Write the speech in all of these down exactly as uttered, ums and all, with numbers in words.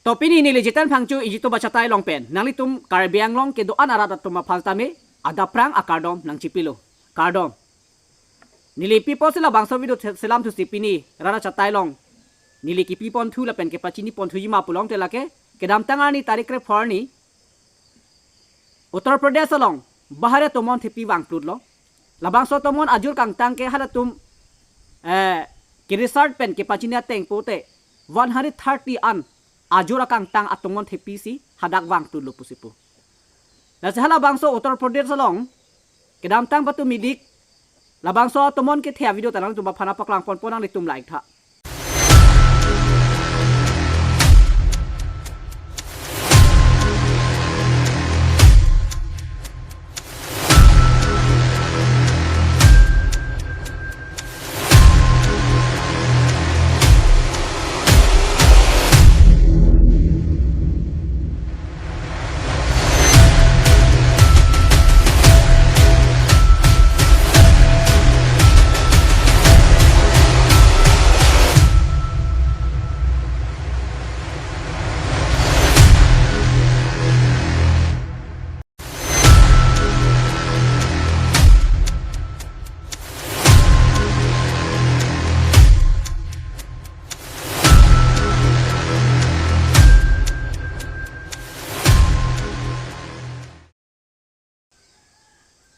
To pini neli Jiten Phangcho YouTube achatai along pen nanglitum Karbi Anglong kedo-an arat atum aphan tame adap aphrang akardom nangchipilo. Kardom. Neli pi apotsi labangso video the-, selam thusi pini rat achatai along neli kipi ponthu lapen kepachini ponthuji ma pulote lake kedamtang arni tarik kre-pho arni Uttar Pradesh along bahari atomon thepi vangplutlo. Labangso atomon ajor kangtang ke halatum, eh, ke-research pen kepachini ateng pute one hundred thirty an ajor akangtang atomon thepisi hadak vangplutlo pusi pu. Lasi halabangso Uttar Pradesh along kedamtang patu midik labangso atomon kethe avideo ta nangtum aphan paklang ponpo, nanglitum like tha.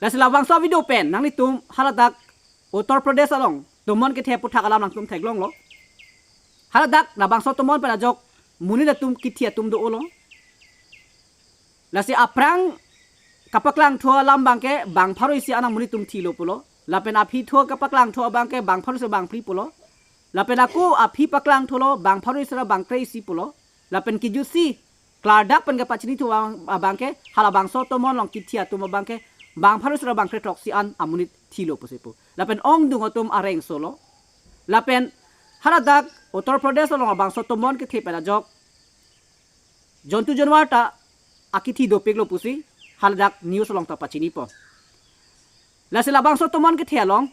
Lasi labangso video pen nanglitum haladak Uttar Pradesh along tomon kethe aputhak alam nangtum theklonglo. Haladak labangso tomon pen ajok monit atum kithi atum do-olo. Lasi aphrang kapaklangthu alam abangke bang pharo isi an amonit atum thilo pulo. Lapen aphi thu kapaklangthu abangke bang pharo isi bang phli pulo. Lapen ako aphi paklangthulo bang pharo isi ra bang kre isi pulo. Lapen kijutsi klardak pen kapachinithu abang, abangke halabangso tomon along kithi atum abangke bang pharo isi ra bang kre throksi an amonit thilo pusi pu. Lapen ongdung atum areng solo. Lapen haladak Uttar Pradesh along labangso tomon kethe pen ajok jontu janwar ta akithi dopiklo pusi haladak news along ta pachinipo. Lasi labangso tomon kethe along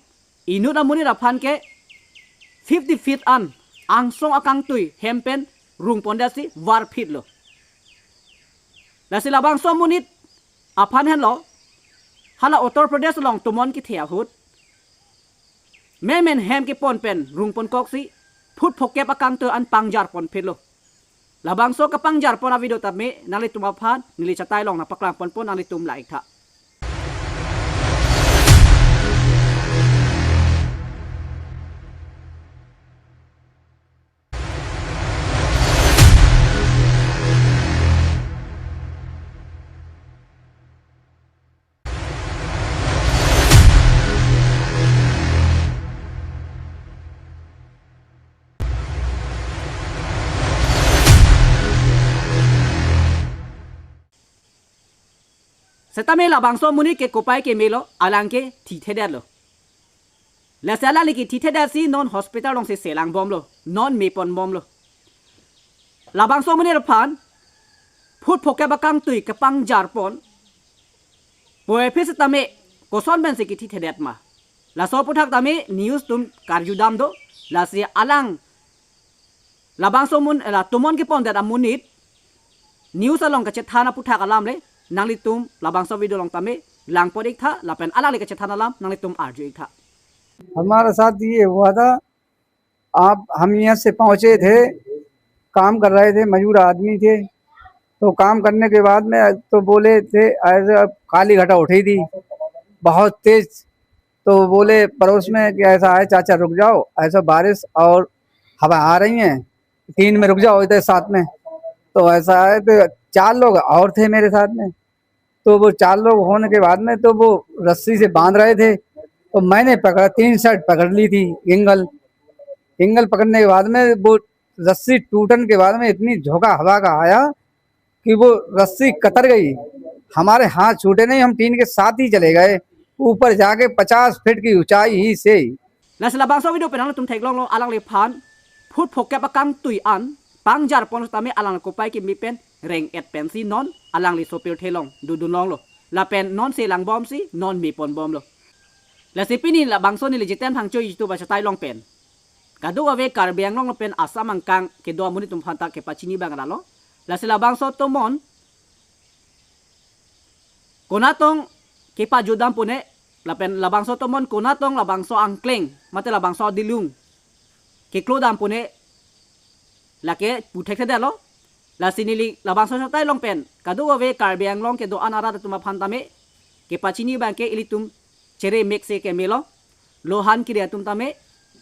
inut amonit aphan ke fifty feet an angsong akangtui hem pen rung pondetsi varphitlo. Lasi labangso amonit aphan henlo hala Uttar Pradesh along tomon kethe ahut memen hem kepon pen rung ponkoksi phut phokep akangtui an pangjar ponphitlo. Labangso kapangjar pon avideo tame nanglitum aphan neli chatai along nangpaklang ponpo, nanglitum like tha. Setame labangso amonit ke kopai kemelo, alang ke thithedetlo. Lasi alangli kethithedetsi non hospital alongsi selangbomlo, non meponbomlo. Labangso amonit aphan phut phokep akangtui kepangjar pon puvoiphit setame koson pensi kethithedet ma? Laso aputhak tame news atum karjudam do. Lasi alang labangso amonit, la tomon kepondet amonit news along kachethan aputhak alam le nanglitum labangso video along tame langpon iktha lapen alangli kachethan alam nanglitum arju iktha. हमारे साथ ये हुआ था, आप, हम यहाँ से पहुँचे थे, काम कर रहे थे, मजदूर आदमी थे। तो काम करने के बाद में तो बोले थे, ऐसे काली घटा उठी थी बहुत तेज। तो बोले पड़ोस में कि ऐसा है चाचा, रुक जाओ, ऐसा बारिश और हवा आ रही है, तीन में रुक जाओ इधर साथ में। तो ऐसा है, तो चार लोग और थे मेरे साथ में। तो वो चार लोग होने के बाद में तो वो रस्सी से बांध रहे थे, तो मैंने पकड़ा, तीन साइड पकड़ ली थी एंगल। एंगल पकड़ने के बाद में वो रस्सी टूटने के बाद में इतनी झोंका हवा का आया कि वो रस्सी कतर गई। हमारे हाथ छूटे नहीं, हम टीन के साथ ही चले गए, ऊपर जाके पचास फीट की ऊंचाई ही से। Lasi labangso video pen nangtum theklonglo, alangliphan phut phokep akangtui an pangjar pon setame alang kopai keme pen reng-et pensi non alangli sopir thelong dodun longlo. Lapen non selangbomsi non meponbomlo. Lasi pini labangso neli Jiten Phangcho YouTube achatai along pen kadokave Karbi Anglong lapen Assam angkang kedo amonit atum aphanta kepachini abang lalo. Lasi labangso atomon konatong kepajudam pune, lapen labangso atomon konatong labangso angkleng mate labangso adilung keklodam pune, lake pu thekthedetlo. Lasi neli labangso achatai along pen kadokave Karbi Anglong kedo-an arat atum aphan tame kepachini abangke ilitum chere mekse kemelo, lohan kiri atum tame,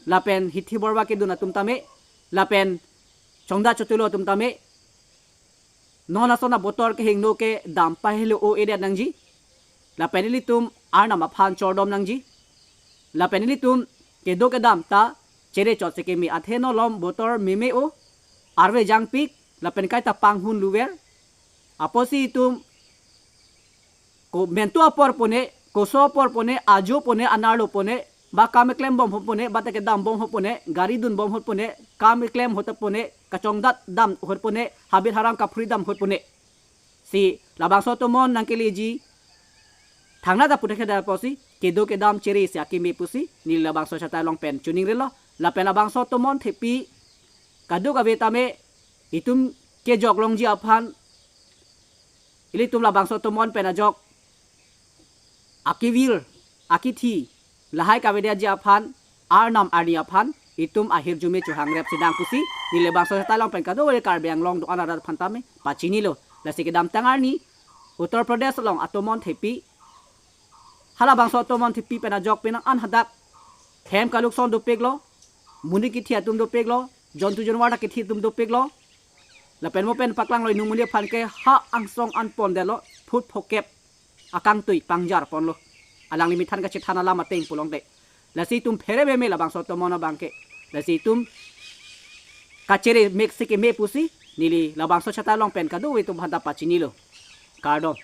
lapen hithi borwa kedun atum tame, lapen chongdat chotilo atum tame, non ason abotor kehingno kedam pahelo-o-edet nangji. Lapen ilitum Arnam aphan chordom nangji. Lapen ilitum kedo kedam ta chere chotsi keme, athe non malom botor meme-o, arve jangpik, lapen kaita panghun luver. Apotsi itum ko mentu apor pune, koso apor pune, ajo pune, anerlo pune, ba kam keklem bom ahut pune, ba ta kedam bom ahut pune, gari dun bom ahut pune, kam keklem ahut pune, kachongdat dam ahut pune, habit haram kaphri dam ahut pune. Si labangso atomon nangkeleji thangnat ta pu thekthedet apotsi kedo kedam chere si akeme pusi neli labangso achatai along pen choningrilo. Lapen labangso atomon thepi kadokave tame itum kejok longji aphan ilitum labangso atomon pen ajok akevir, akethi lahai kavedetji aphan, Arnam arni aphan itum ahirjume chohangrep si nang pusi neli labangso achatai along pen kadokave Karbi Anglong do-an arat aphan tame pachinilo. Lasi kedamtang arni Uttar Pradesh along atomon thepi, halabangso atomon thepi pen ajok penang an hadak hem kalukson dopiklo, monit kethi atum dopiklo, jontu jonwar ta kethi atum dopiklo. Lapen mo pen paklanglo, inut monit aphan ke ha angsong an pondetlo, phut phokep akangtui pangjar ponlo, alangli methan kachethan alam ateng pulote. Lasi itum phere meme labangso atomon abangke. Lasi itum kachere mekse keme pusi neli labangso achatai along pen kadokave atum aphan ta pachinilo. Kardom.